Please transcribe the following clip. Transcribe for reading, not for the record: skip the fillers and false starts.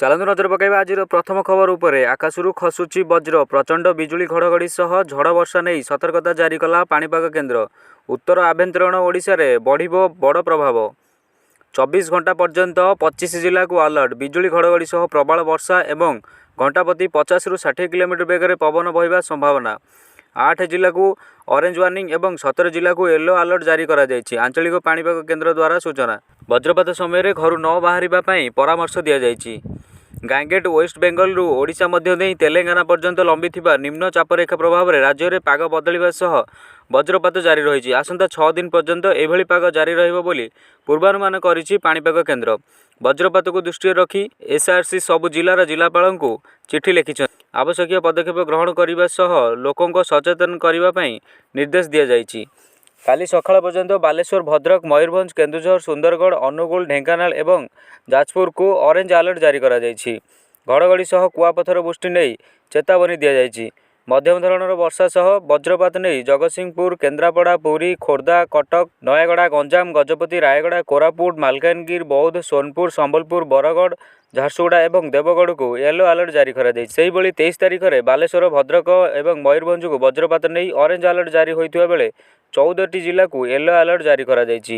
ଚାଲନ୍ତୁ ନଜର ପକାଇବା ଆଜିର ପ୍ରଥମ ଖବର ଉପରେ। ଆକାଶରୁ ଖସୁଛି ବଜ୍ର। ପ୍ରଚଣ୍ଡ ବିଜୁଳି ଘଡ଼ଘଡ଼ି ସହ ଝଡ଼ ବର୍ଷା ନେଇ ସତର୍କତା ଜାରି କଲା ପାଣିପାଗ କେନ୍ଦ୍ର। ଉତ୍ତର ଆଭ୍ୟନ୍ତରୀଣ ଓଡ଼ିଶାରେ ବଢ଼ିବ ବଡ଼ ପ୍ରଭାବ। 24 ଘଣ୍ଟା ପର୍ଯ୍ୟନ୍ତ 25 ଜିଲ୍ଲାକୁ ଆଲର୍ଟ। ବିଜୁଳି ଘଡ଼ଘଡ଼ି ସହ ପ୍ରବଳ ବର୍ଷା ଏବଂ ଘଣ୍ଟାପ୍ରତି 50ରୁ 60 କିଲୋମିଟର ବେଗରେ ପବନ ବହିବା ସମ୍ଭାବନା। 8 ଜିଲ୍ଲାକୁ ଅରେଞ୍ଜ ୱାର୍ଣ୍ଣିଂ ଏବଂ 17 ଜିଲ୍ଲାକୁ ୟେଲୋ ଆଲର୍ଟ ଜାରି କରାଯାଇଛି ଆଞ୍ଚଳିକ ପାଣିପାଗ କେନ୍ଦ୍ର ଦ୍ୱାରା ସୂଚନା। ବଜ୍ରପାତ ସମୟରେ ଘରୁ ନ ବାହାରିବା ପାଇଁ ପରାମର୍ଶ ଦିଆଯାଇଛି। ଗାଙ୍ଗେଟ ୱେଷ୍ଟବେଙ୍ଗଲରୁ ଓଡ଼ିଶା ମଧ୍ୟ ଦେଇ ତେଲେଙ୍ଗାନା ପର୍ଯ୍ୟନ୍ତ ଲମ୍ବିଥିବା ନିମ୍ନ ଚାପରେଖା ପ୍ରଭାବରେ ରାଜ୍ୟରେ ପାଗ ବଦଳିବା ସହ ବଜ୍ରପାତ ଜାରି ରହିଛି। ଆସନ୍ତା 6 ଦିନ ପର୍ଯ୍ୟନ୍ତ ଏଭଳି ପାଗ ଜାରି ରହିବ ବୋଲି ପୂର୍ବାନୁମାନ କରିଛି ପାଣିପାଗ କେନ୍ଦ୍ର। ବଜ୍ରପାତକୁ ଦୃଷ୍ଟିରେ ରଖି ଏସଆରସି ସବୁ ଜିଲ୍ଲାର ଜିଲ୍ଲାପାଳଙ୍କୁ ଚିଠି ଲେଖିଛନ୍ତି। ଆବଶ୍ୟକୀୟ ପଦକ୍ଷେପ ଗ୍ରହଣ କରିବା ସହ ଲୋକଙ୍କ ସଚେତନ କରିବା ପାଇଁ ନିର୍ଦ୍ଦେଶ ଦିଆଯାଇଛି। କାଲି ସକାଳ ପର୍ଯ୍ୟନ୍ତ ବାଲେଶ୍ୱର, ଭଦ୍ରକ, ମୟୂରଭଞ୍ଜ, କେନ୍ଦୁଝର, ସୁନ୍ଦରଗଡ଼, ଅନୁଗୁଳ, ଢେଙ୍କାନାଳ ଏବଂ ଯାଜପୁରକୁ ଅରେଞ୍ଜ ଆଲର୍ଟ ଜାରି କରାଯାଇଛି। ଘଡ଼ଘଡ଼ି ସହ କୁଆପଥର ବୃଷ୍ଟି ନେଇ ଚେତାବନୀ ଦିଆଯାଇଛି। ମଧ୍ୟମ ଧରଣର ବର୍ଷା ସହ ବଜ୍ରପାତ ନେଇ ଜଗତସିଂହପୁର, କେନ୍ଦ୍ରାପଡ଼ା, ପୁରୀ, ଖୋର୍ଦ୍ଧା, କଟକ, ନୟାଗଡ଼, ଗଞ୍ଜାମ, ଗଜପତି, ରାୟଗଡ଼ା, କୋରାପୁଟ, ମାଲକାନଗିରି, ବୌଦ୍ଧ, ସୋନପୁର, ସମ୍ବଲପୁର, ବରଗଡ଼, ଝାରସୁଗୁଡ଼ା ଏବଂ ଦେବଗଡ଼କୁ ୟେଲୋ ଆଲର୍ଟ ଜାରି କରାଯାଇଛି। ସେହିଭଳି 23 ତାରିଖରେ ବାଲେଶ୍ୱର, ଭଦ୍ରକ ଏବଂ ମୟୂରଭଞ୍ଜକୁ ବଜ୍ରପାତ ନେଇ ଅରେଞ୍ଜ ଆଲର୍ଟ ଜାରି ହୋଇଥିବା ବେଳେ 14ଟି ଜିଲ୍ଲାକୁ ୟେଲୋ ଆଲର୍ଟ ଜାରି କରାଯାଇଛି।